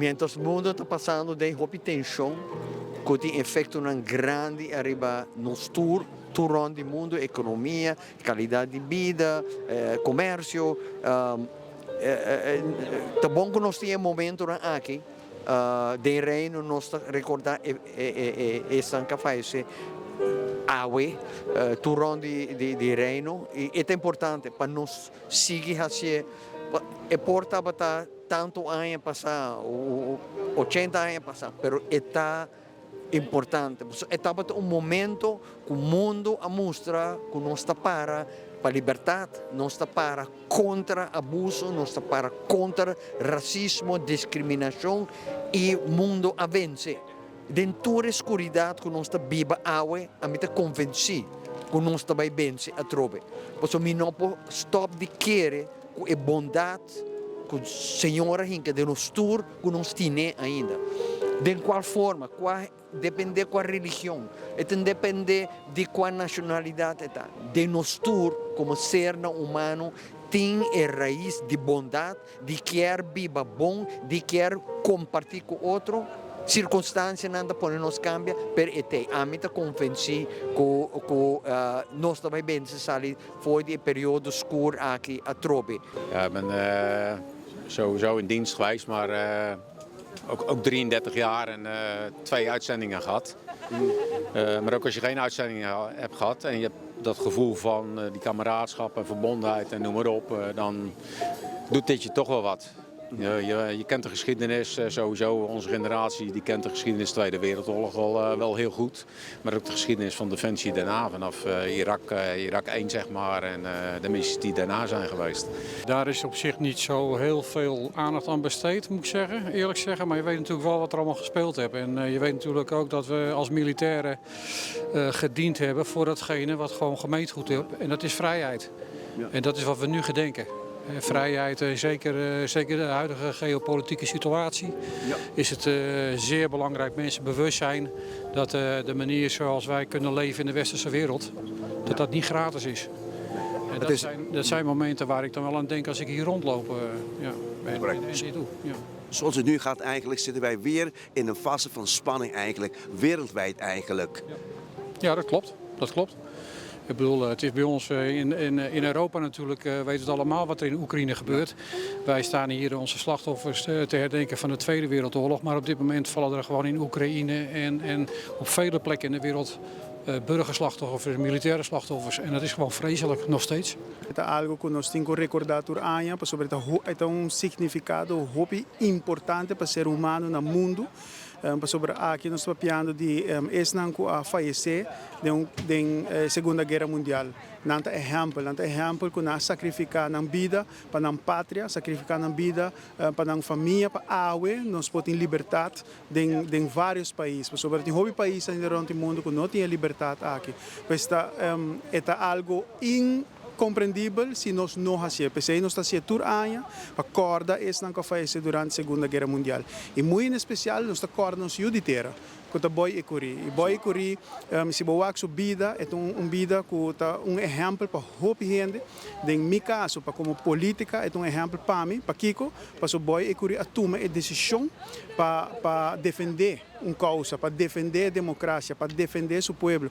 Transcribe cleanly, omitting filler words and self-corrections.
Mientras mundo ta pasando den hopi tension cu tin efectonan grandi ariba nos tur, tur rond di mundo, economia, calidad di bida, comercio, ta bon cu nos tin e momentonan aki den Reino nos ta recorda esnan cu a fayece awe tur rond di Reino y e ta importante pa nos sigui haci'e. E por tabata tanto aña pasá, 80 aña pasá, pero e ta importante. E tabata un momento ku mundu a mustra ku nos ta para pa libertat, nos ta para kontra abuso, nos ta para kontra rasismo, diskriminashon i mundu a vense. Den tur e skuridat ku nos ta biba awe, ami ta konvensí ku nos ta bai vense atrobe. Pasobra mi no por stòp di kere ku e bondat ku Señor a hinka den nos tur ku nos tine ainda. Den kual forma, kua depende kua religion, e ta depende di kua nashonalidat e ta. Den nos tur komo sernan humano tin e rais di bondat, di kier biba bon, di kier kompartí ku otro. Sirkunstansianan ta pone nos kambia, pero e t'ei. Ami ta konvensí ku ku nos ta bai bense sali for di e periodo skur aki atrobe. Ja, ik ben sowieso in dienst geweest, maar ook, ook 33 jaar en twee uitzendingen gehad. Maar ook als je geen uitzendingen hebt gehad en je hebt dat gevoel van die kameraadschap en verbondenheid en noem maar op, dan doet dit je toch wel wat. Je kent de geschiedenis sowieso, onze generatie die kent de geschiedenis Tweede Wereldoorlog wel heel goed. Maar ook de geschiedenis van Defensie daarna, vanaf Irak 1 zeg maar en de missies die daarna zijn geweest. Daar is op zich niet zo heel veel aandacht aan besteed, moet ik zeggen, eerlijk zeggen. Maar je weet natuurlijk wel wat er allemaal gespeeld heeft. En je weet natuurlijk ook dat we als militairen gediend hebben voor datgene wat gewoon gemeengoed is. En dat is vrijheid. Ja. En dat is wat we nu gedenken. Vrijheid, zeker de huidige geopolitieke situatie, ja, is het zeer belangrijk mensen bewust zijn dat de manier zoals wij kunnen leven in de westerse wereld, dat dat niet gratis is. En dat zijn momenten waar ik dan wel aan denk als ik hier rondloop. Ja, en dit doe. Ja. Zoals het nu gaat eigenlijk, zitten wij weer in een fase van spanning eigenlijk, wereldwijd eigenlijk. Ja, ja, dat klopt. Dat klopt. Ik bedoel, het is bij ons in Europa natuurlijk, weten we het allemaal wat er in Oekraïne gebeurt. Wij staan hier onze slachtoffers te herdenken van de Tweede Wereldoorlog. Maar op dit moment vallen er gewoon in Oekraïne en op vele plekken in de wereld burgerslachtoffers, militaire slachtoffers. En dat is gewoon vreselijk, nog steeds. Ta algo ku nos tin ku rekordá tur aña, pasobra e ta un signifikado hopi importante pa ser humano na mundu. Pasobra aki nos ta papiando di esnan ku a fayesé den den Segunda Guera Mundial. Nan ta ehèmpel, nan ta ehèmpel ku nan a sakrifiká nan bida pa nan patria, sakrifiká nan bida pa nan famia, pa awe nos por tin libertat den den vários pais. Pasobra tin hopi pais ainda rònt di mundu ku no tin e libertat aki. Pues ta e ta algu inkomprendibel si nos no hasié. P'esei nos ta hasié tur aña pa kòrda esnan ku a fayesé durante Segunda Guera Mundial. I muy en espesial nos ta kòrda nos yu di tera ku ta Boy Ecury. I Boy Ecury, si bo wak su bida, e ta un bida ku ta un ehèmpel pa hopi hende. Den mi kaso, pa komo polítika, e ta un ehèmpel pa mi. Pakiko? Pasobra Boy Ecury a tuma e desishon pa pa defendé un kousa, pa defendé demokrasia, pa defendé su pueblo.